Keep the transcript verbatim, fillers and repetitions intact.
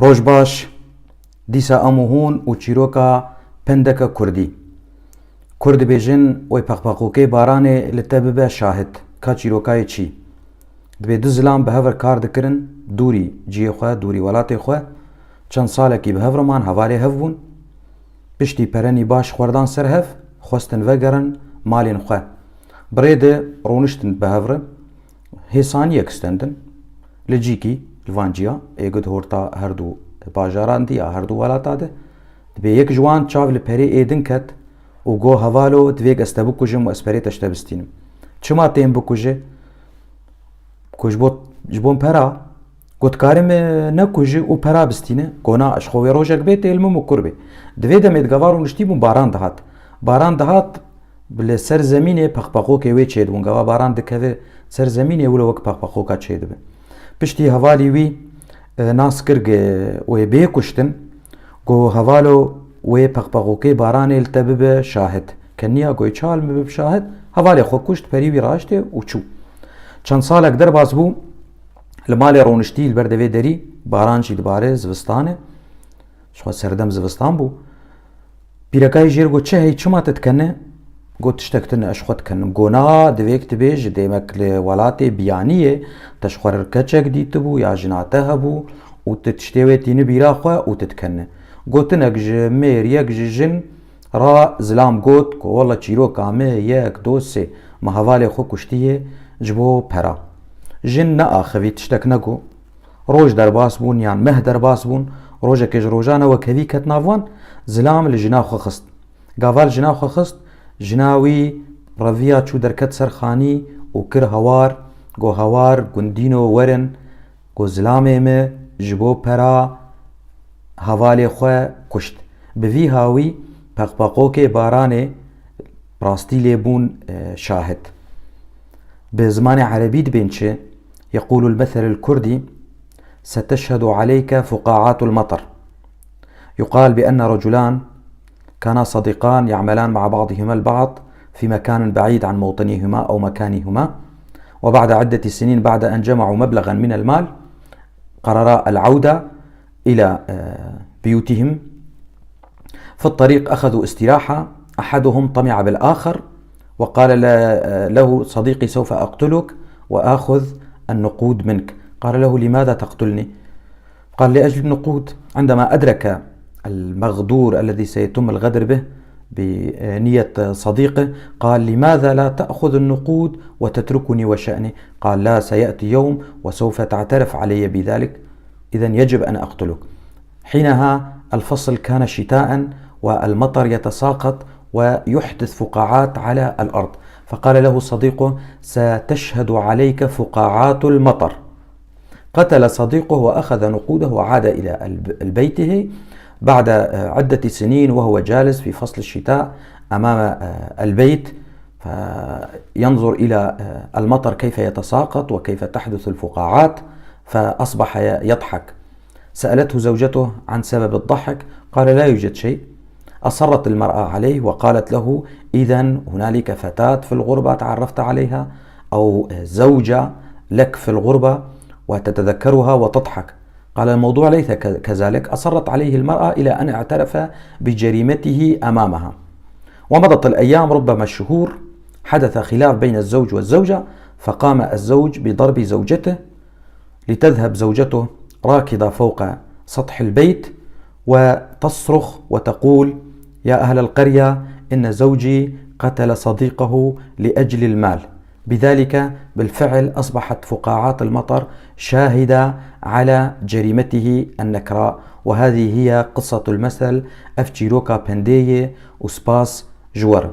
Roj baş, dîsa em û hûn û çîroka pendeke kurdî. Kurd dibêjin, wê peqpeqokê baranê li te bibe şahid. Ka çîrokayê çî? Dibê du zilam bi hev re kar dikirin, dûrî cihê xwe, dûrî welatê xwe. Çend salekî bi hev re man, hevalê hev bûn. Piştî perenî baş xwerdan ser hev, xwestin vegerin malên xwe. Bi rê de rûniştin bi hev re. Hêsaniyek stendin. Li cîkî, li van ciya, ê got horta her du bajaran di ya her du welata de. Dibê yek ji wan çav li perê ê din ket û got, "Hevalo, divêk ez te bikujim û ez perê te ji te bistînim." "Çima tên bikuje?" "Ku ji bo, ji bo pera." "Got, karim, e, nekujî û pera bistîne?" "Got, na, ji xwe wê rojek bê tê li min û kur bê." Di vê demê di gava rûniştî bûn, baran dihat. Baran dihat, li ser zemînê peqpeqokê wê çêdibûn. Gava baran dikeve ser zemînê, wilo wek peqpeqoka çêdibe. Piştî hevalî wî, e, nas kir, ge-, wê bê kuştin. Got, "Hevalo, wê peqpeqokê baranê li te bibe şahid." "Keniya?" Got, "Çal min bibe şahid." Hevalê xwe kuşt, perî wî raştê û çû. Çend salek derbas bû, li malê rûniştî, li ber devê derî, baran jî dibare, zivistan e. Ji xwe serdem zivistan bû. Pîreka wî jê re got, "Çi hey, çima te dikene?" Got, "Tiştek tune, ez ji xwe dikenim." Got, "Na, divêk tu bêjî, dêmek li welatê biyaniyê te ji xwe re keçek dîtibû ya jina te hebû û tu tiştê wê tînî bîra xwe û tu dikene." Gotinek ji mêr, yek ji jin ra zilam got, got, "Wele çîroka me yek, do, sê, me hevalê xwe kuştiye ji bo pera." Jin neaxivî, tiştek negot. Roj derbas bûn yan meh derbas bûn, rojekê ji rojane wek hevî ket nav wan, zilam li jina xwe xist. Gava li jina xwe xist, jina wî reviya çû derket ser xanî û kir hawar, got, "Hawar, gundîno, werin." Got, "Zilamê me ji bo pera hevalê xwe kuşt." Bi vî hawî peqpeqokê baranê rastî lê bûn, e, şahid. Bi zimanê erebî dibên çi? يقول المثل الكردي: "ستشهد عليك فقاعات المطر". يقال بأن رجلان كانا صديقان يعملان مع بعضهما البعض في مكان بعيد عن موطنهما أو مكانهما، وبعد عدة سنين بعد أن جمعوا مبلغا من المال قررا العودة إلى، آه، بيوتهم. في الطريق أخذوا استراحة، أحدهم طمع بالآخر وقال ل-، له: "صديقي، سوف أقتلك وآخذ النقود منك." قال له: "لماذا تقتلني؟" قال: "لأجل النقود." عندما أدرك المغدور الذي سيتم الغدر به بنية صديقه، قال: "لماذا لا تأخذ النقود وتتركني وشأني؟" قال: "لا، سيأتي يوم وسوف تعترف علي بذلك، إذن يجب أن أقتلك." حينها الفصل كان شتاء والمطر يتساقط ويحدث فقاعات على الأرض، فقال له صديقه: "ستشهد عليك فقاعات المطر." قتل صديقه وأخذ نقوده وعاد إلى الب-، البيته بعد، آه، عدة سنين، وهو جالس في فصل الشتاء أمام، آه، البيت، فينظر إلى، آه، المطر كيف يتساقط وكيف تحدث الفقاعات، فأصبح ي-، يضحك. سألته زوجته عن سبب الضحك، قال: "لا يوجد شيء." أصرت المرأة عليه وقالت له: "إذن هنالك فتاة في الغربة تعرفت عليها، أو زوجة لك في الغربة وتتذكرها وتضحك." قال: "الموضوع ليس ك-، كذلك." أصرت عليه المرأة إلى أن اعترف بجريمته أمامها، ومضت الأيام، ربما الشهور، حدث خلاف بين الزوج والزوجة، فقام الزوج بضرب زوجته، لتذهب زوجته راكضة فوق سطح البيت وتصرخ وتقول: "يا أهل القرية، إن زوجي قتل صديقه لأجل المال." بذلك بالفعل أصبحت فقاعات المطر شاهدة على جريمته النكراء. وهذه هي قصة المثل، ev çîroka pendê ye û spas ji we re.